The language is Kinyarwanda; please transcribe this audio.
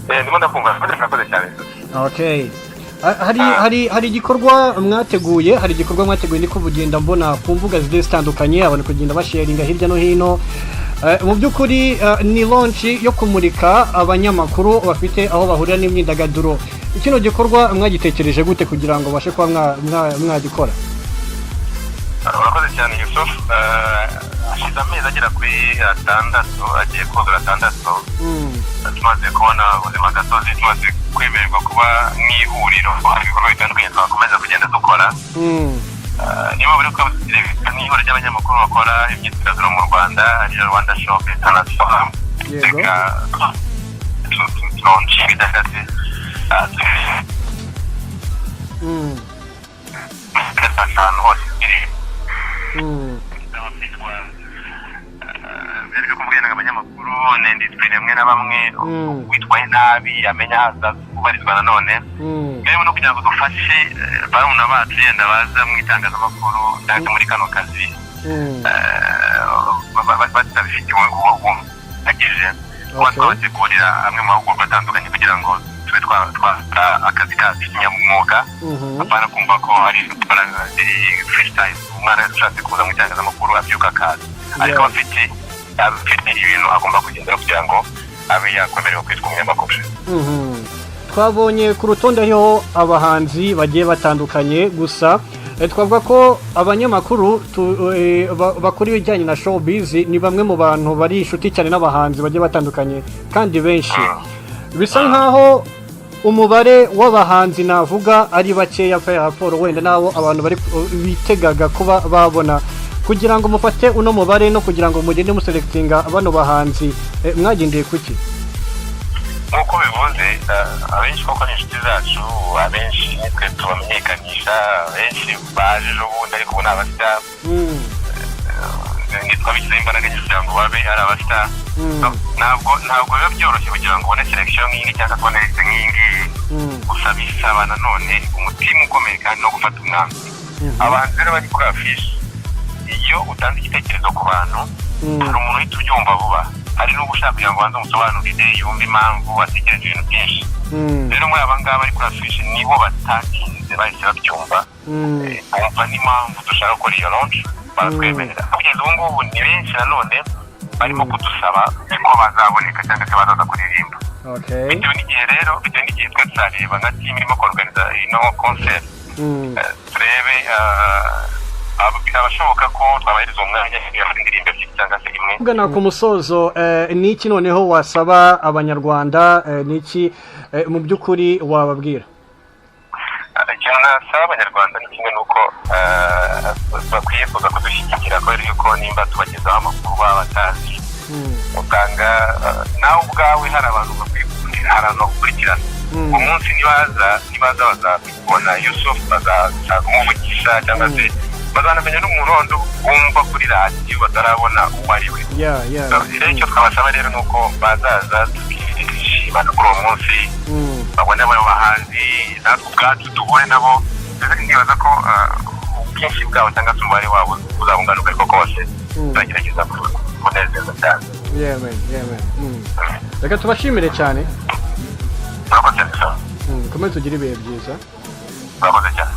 Ndimo ndakumva, murakoze cyane. Okay. Hari igikorwa mwateguye, ndi kugenda mbona ku mbuga zigiye zitandukanye, abantu kugenda basharinga hirya no hino. Mu by'ukuri ni launch yo kumurika abanyamakuru bafite aho bahurira n'imyidagaduro. Kino gikorwa mwagitekereje gute kugira ngo bashe kuba mwagikora? Urakoze cyane, Yusuf. Hashize amezi agera kuri 6, agiye kuzura 6, tumaze kubona ubuzima gatozi, tumaze kwemererwa kuba nk'ihuriro, hari ibikorwa bitandukanye twakomeza kugenda dukora. Niyo mpamvu rero nk'ihuriro ry'abanyamakuru bakora imyidagaduro mu Rwanda, ariyo Rwanda Showbiz International, reka tulaunchinge cyangwa se ahantu hose iri mbere yo kuvuga ngo abanyamakuru ni industry rimwe na bamwe, witwaye nabi amenya aho aza kubarizwa nanone. Rero no kugira ngo dufashe barumuna bacu yenda baza mu itangazamakuru cyangwa se muri kano kazi batabifitiye buhagije, kuba twabategurira amwe mu mahugurwa atandukanye kugira ngo tube twakora akazi kacu kinyamwuga, apana kumva ko ari freestyle, umwana wese ushatse kuza mu itangazamakuru abyuka akaza, ariko aba afite ibintu agomba kugendera kugira ngo abe yakwemererwa kwitwa umunyamakuru. Twabonye ku rutonde hariho abahanzi bagiye batandukanye, gusa twavuga ko abanyamakuru bakora ibijyanye na showbiz ni bamwe mu bantu bari inshuti cyane n'abahanzi bagiye batandukanye kandi benshi. Bisa nkaho umubare w'abahanzi navuga ari bakeya pe raporo wenda n'abo abantu bari bitegaga kuba babona. Kugira ngo mufate uno mubare no kugira ngo mugende muselectinga bano bahanzi, mwagendeye kuki? Nk'uko bivuze, abenshi koko ni inshuti zacu, abenshi nitwe tubamenyekanisha, abenshi baje ejo bundi ariko ubu ni abastar. Twabishyizeho imbaraga nyinshi kugira ngo babe ari abastar. Ntabwo biba byoroshye kugira ngo ubone selection nk'iyi cyangwa se ubone liste nk'iyi ngiyi, gusa bisaba nanone umutima ukomeye kandi no gufata umwanzuro. Abahanzi rero bari kuri affiche, iyo utanze igitekerezo ku bantu, hari umuntu uhita ubyumva vuba, hari n'uba ushaka kugira ngo ubanze umusobanurire yumve impamvu, atekereje ibintu byinshi. Rero muri aba ngaba bari kuri affiche nibo batatinze, bahise babyumva, bumva n'impamvu dushaka gukora iyo launch, baratwemerera. Kugeza ubu ngubu ni benshi nanone barimo kudusaba ko bazaboneka cyangwa se bazaza kuririmba. Bitewe n'igihe rero, bitewe n'igihe, twe tuzareba nka team irimo kuorganiza ino concert, turebe abashoboka ko twabahereza umwanya indirimbo ebyiri cyangwa se imwe. Tugana ku musozo, ni iki noneho wasaba Abanyarwanda? Ni iki mu by'ukuri wababwira? Ikintu nasaba Abanyarwanda ni kimwe, nuko bakwiye kuza kudushyigikira, kubera yuko nimba tubagezaho amakuru baba batazi, usanga nawe ubwawe hari abantu bakwiye, hari abantu bagukurikirana. Uwo munsi nibaza bazabona Yusuf, bazashaka kumuvugisha cyangwa se bazanamenya n'umuntu wundi wumva kuri radiyo batarabona uwo ari we. Rero icyo twabasaba rero ni uko bazaza tukishimana kuri uwo munsi, babone abo bahanzi, natwe ubwacu duhure nabo. Ndetse ndibaza ko ubwinshi bwabo cyangwa se umubare wabo uzaba ungana uko ariko kose, tuzagerageza kunezeza cyane. Yeah man, yeah man. Reka tubashimire cyane. Murakoze cyane. Komeze tugire ibihe byiza. Murakoze cyane.